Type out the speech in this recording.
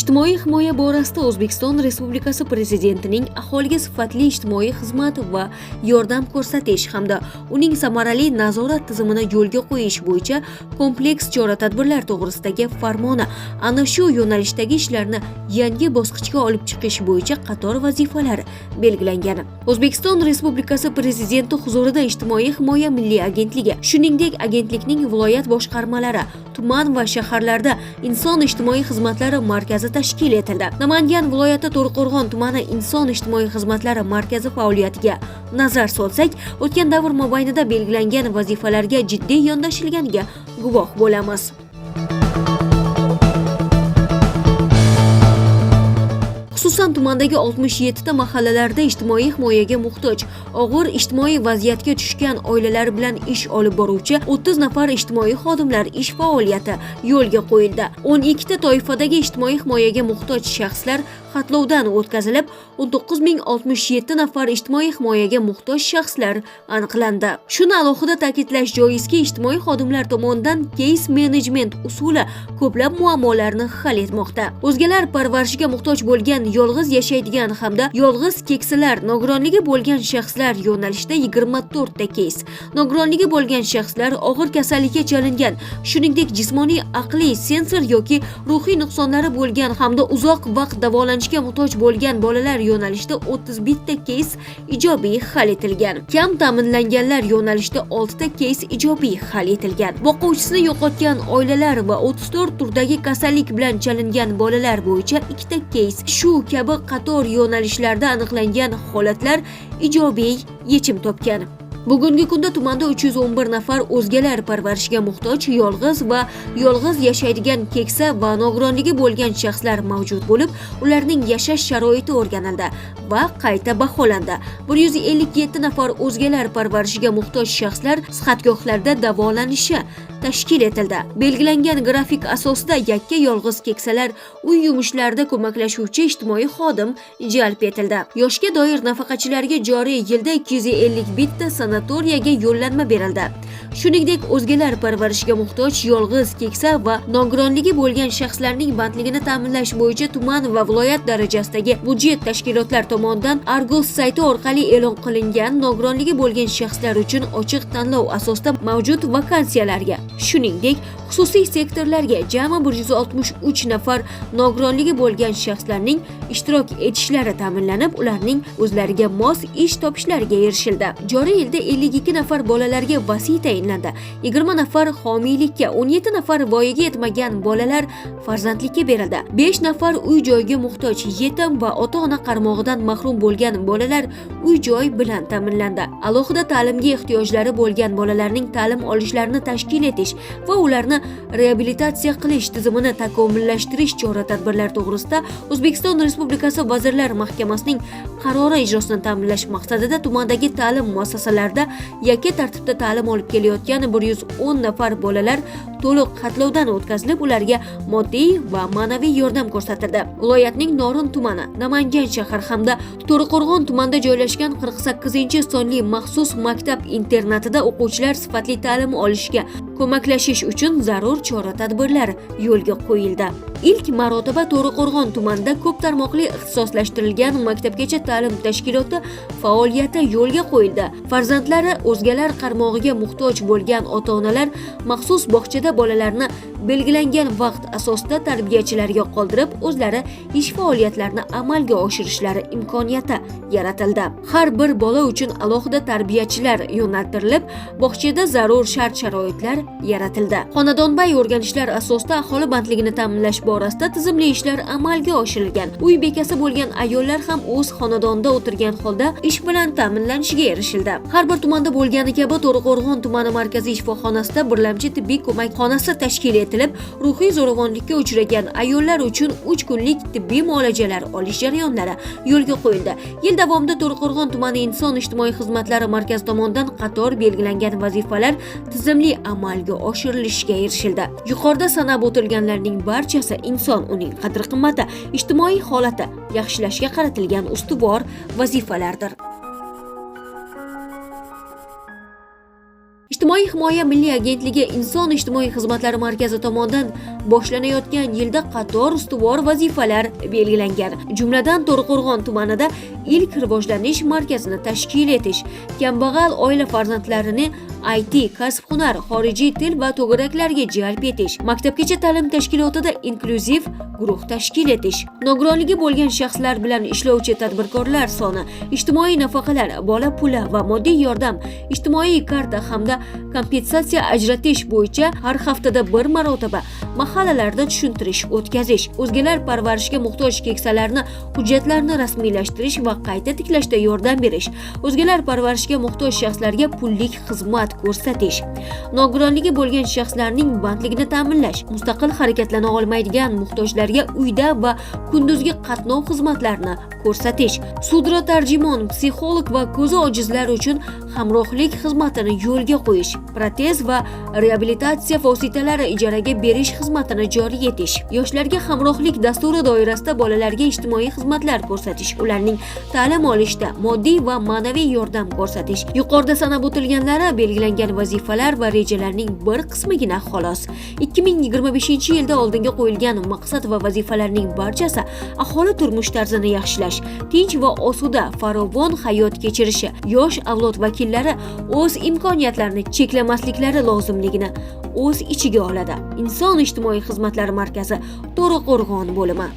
Ijtimoiy himoya borasida O'zbekiston Respublikasi Prezidentining aholiga sifatli ijtimoiy xizmat va yordam ko'rsatish hamda uning samarali nazorat tizimini yo'lga qo'yish bo'yicha kompleks chora-tadbirlar to'g'risidagi farmoni ana shu yo'nalishdagi ishlarni yangi bosqichga olib chiqish bo'yicha qator vazifalar belgilangan. O'zbekiston Respublikasi Prezidenti huzurida Ijtimoiy himoya milliy agentligi, shuningdek agentlikning viloyat boshqarmalari, tuman va shaharlarda inson ijtimoiy xizmatlari markazi tashkil etildi. Namangan viloyati To'raqo'rg'on tumani inson ijtimoiy xizmatlari markazi faoliyatiga nazar solsak, o'tgan davr mobaynida belgilangan vazifalarga jiddiy yondashilganiga guvoh bo'lamiz. Xususan, tumandagi 67 ta mahallalarda ijtimoiy himoyaga muhtoj, og'ir ijtimoiy vaziyatga tushgan oilalar bilan ish olib boruvchi 30 nafar ijtimoiy xodimlar ish faoliyati yo'lga qo'yildi. 12 ta toifadagi ijtimoiy himoyaga muhtoj shaxslar xatlovdan o'tkazilib, 19067 nafar ijtimoiy himoyaga muhtoj shaxslar aniqlandi. Shuni alohida ta'kidlash joizki, ijtimoiy xodimlar tomonidan case management usuli ko'plab muammolarni hal etmoqda. O'zgalar parvarishiga muhtoj bo'lgan yolg'iz yashaydigan hamda yolg'iz keksalar, nogironligi bo'lgan shaxslar yo'nalishida 24 ta keys, nogironligi bo'lgan shaxslar, og'ir kasallikka chalingan, shuningdek jismoniy, aqliy, sensor yoki ruhiy nuqsonlari bo'lgan hamda uzoq vaqt davolanishga muhtoj bo'lgan bolalar yo'nalishida 31 ta keys ijobiy hal etilgan. Kam ta'minlanganlar yo'nalishida 6 ta keys ijobiy hal etilgan. Boquvchisini yo'qotgan oilalar va 34 turdagi kasallik bilan chalingan bolalar bo'yicha 2 ta keys, shu kabi qator yo'nalishlarda aniqlangan holatlar ijobiy yechim topgan. Bugungi kunda tumanda 311 nafar o'zgalar parvarishiga muhtoj yolg'iz va yolg'iz yashaydigan keksa va nogironligi bo'lgan shaxslar mavjud bo'lib, ularning yashash sharoiti o'rganildi va qayta baholandi. 157 nafar o'zgalar parvarishiga muhtoj shaxslar sihatgohlarda davolanishi tashkil etildi. Belgilangan grafik asosida yakka yolg'iz keksalar uy yumushlarida ko'maklashuvchi ijtimoiy xodim jalb etildi. Yoshga doir nafaqachilarga joriy yilda 251 ta sanatoriyaga yo'llanma berildi. Shuningdek, o'zgalar parvarishiga muhtoj yolg'iz keksa va nogironligi bo'lgan shaxslarning bandligini ta'minlash bo'yicha tuman va viloyat darajasidagi budjet tashkilotlar tomonidan Argos sayti orqali e'lon qilingan nogironligi bo'lgan shaxslar uchun ochiq tanlov asosida mavjud vakansiyalarga, shuningdek, xususiy sektorlarga jami 163 nafar nogironligi bo'lgan shaxslarning ishtirok etishlari ta'minlanib, ularning o'zlariga mos ish topishlariga erishildi. Joriy yilda 52 nafar bolalarga vasiy tayinlandi. 20 nafar homiylikka, 17 nafar voyaga yetmagan bolalar farzandlikka berildi. 5 nafar uy-joyga muhtoj yetim va ota-ona qaramog'idan mahrum bo'lgan bolalar uy-joy bilan ta'minlandi. Alohida ta'limga ehtiyojlari bo'lgan bolalarning ta'lim olishlarini tashkil etish va ularni reabilitatsiya qilish tizimini takomillashtirish chora-tadbirlari to'g'risida O'zbekiston Respublikasi Vazirlar Mahkamasining qarori ijrosini ta'minlash maqsadida tumandagi ta'lim muassasalarida yakka tartibda ta'lim olib kelayotgan 110 nafar bolalar to'liq xatlovdan o'tkazilib, ularga moddiy va ma'naviy yordam ko'rsatildi. Viloyatning Norin tumani, Namangan shahar hamda To'raqo'rg'on tumanida joylashgan 48-sonli maxsus maktab internatida o'quvchilar sifatli ta'lim olishiga ko'maklashish uchun zarur chora-tadbirlar yo'lga qo'yildi. Ilk marotaba To'raqo'rg'on tumanida ko'p tarmoqli ixtisoslashtirilgan maktabgacha ta'lim tashkiloti faoliyati yo'lga qo'yildi. Farzandlari o'zgalar qaramog'iga muhtoj bo'lgan ota-onalar maxsus bog'chada bolalarni belgilangan vaqt asosida tarbiyachilarga qoldirib, o'zlari ish faoliyatlarini amalga oshirishlari imkoniyati yaratildi. Har bir bola uchun alohida tarbiyachilar yo'naltirilib, bog'chada zarur shart-sharoitlar yaratildi. Xonadonbay o'rganishlar asosida aholi bandligini ta'minlash borasida tizimli ishlar amalga oshirilgan. Uy bekasi bo'lgan ayollar ham o'z xonadonida o'tirgan holda ish bilan ta'minlanishiga erishildi. Har bir tumanda bo'lgani kabi To'raqo'rg'on tumani markaziy shifoxonasida birlamchi tibbiy ko'mak xonasi tashkil etilib, ruhiy zo'ravonlikka uchragan ayollar uchun 3 kunlik tibbiy muolajalar olish jarayonlari yo'lga qo'yildi. Yil davomida To'raqo'rg'on tumani inson ijtimoiy xizmatlari markazi tomonidan qator belgilangan vazifalar tizimli amalga oshirilishiga erishildi. Yuqorida sanab o'tilganlarning barchasi inson, uning qadr-qimmati, ijtimoiy holati yaxshilashga qaratilgan ustuvor vazifalardir. Ijtimoiy himoya milliy agentligi Inson ijtimoiy xizmatlari markazi tomonidan boshlanayotgan yilda qator ustuvor vazifalar belgilangan. Jumladan, To'raqo'rg'on tumanida ilk rivojlanish markazini tashkil etish, kambag'al oila farzandlarini IT, kasb-hunar, xorijiy til va to'garaklarga jalb etish, maktabgacha ta'lim tashkilotida inklyuziv guruh tashkil etish, nogironligi bo'lgan shaxslar bilan ishlovchi tadbirkorlar soni, ijtimoiy nafaqalar, bola puli va moddiy yordam, ijtimoiy karta hamda kompensatsiya ajratish bo'yicha har haftada bir marotaba mahallalarda tushuntirish o'tkazish, o'zgalar parvarishiga muhtoj keksalarni hujjatlarini rasmiylashtirish va qayta tiklashda yordam berish, o'zgalar parvarishiga muhtoj shaxslarga pullik xizmat ko'rsatish, nogironligi bo'lgan shaxslarning bandligini ta'minlash, mustaqil harakatlana olmaydigan muhtojlarga uyda va kunduzgi qatnov xizmatlarini ko'rsatish, sudrotarjimon, psixolog va ko'zi ojizlar uchun hamrohlik xizmatini yo'lga qo'yish, protez va reabilitatsiya vositalari ijaraga berish xizmatini joriy etish, yoshlarga hamrohlik dasturi doirasida bolalarga ijtimoiy xizmatlar ko'rsatish, ularning ta'lim olishda moddiy va ma'naviy yordam ko'rsatish. Yuqorida sanab o'tilganlari belgilangan vazifalar va rejalarning bir qismigina, xolos. 2025 yilda oldinga qo'yilgan maqsad va vazifalarning barchasi aholi turmush tarzini yaxshilash, tinch va osuda, farovon hayot kechirishi, yosh avlod vakillari o'z imkoniyatlarini cheklamasliklari lozimligini o'z ichiga oladi. Inson ijtimoiy xizmatlar markazi, To'raqo'rg'on bo'limi.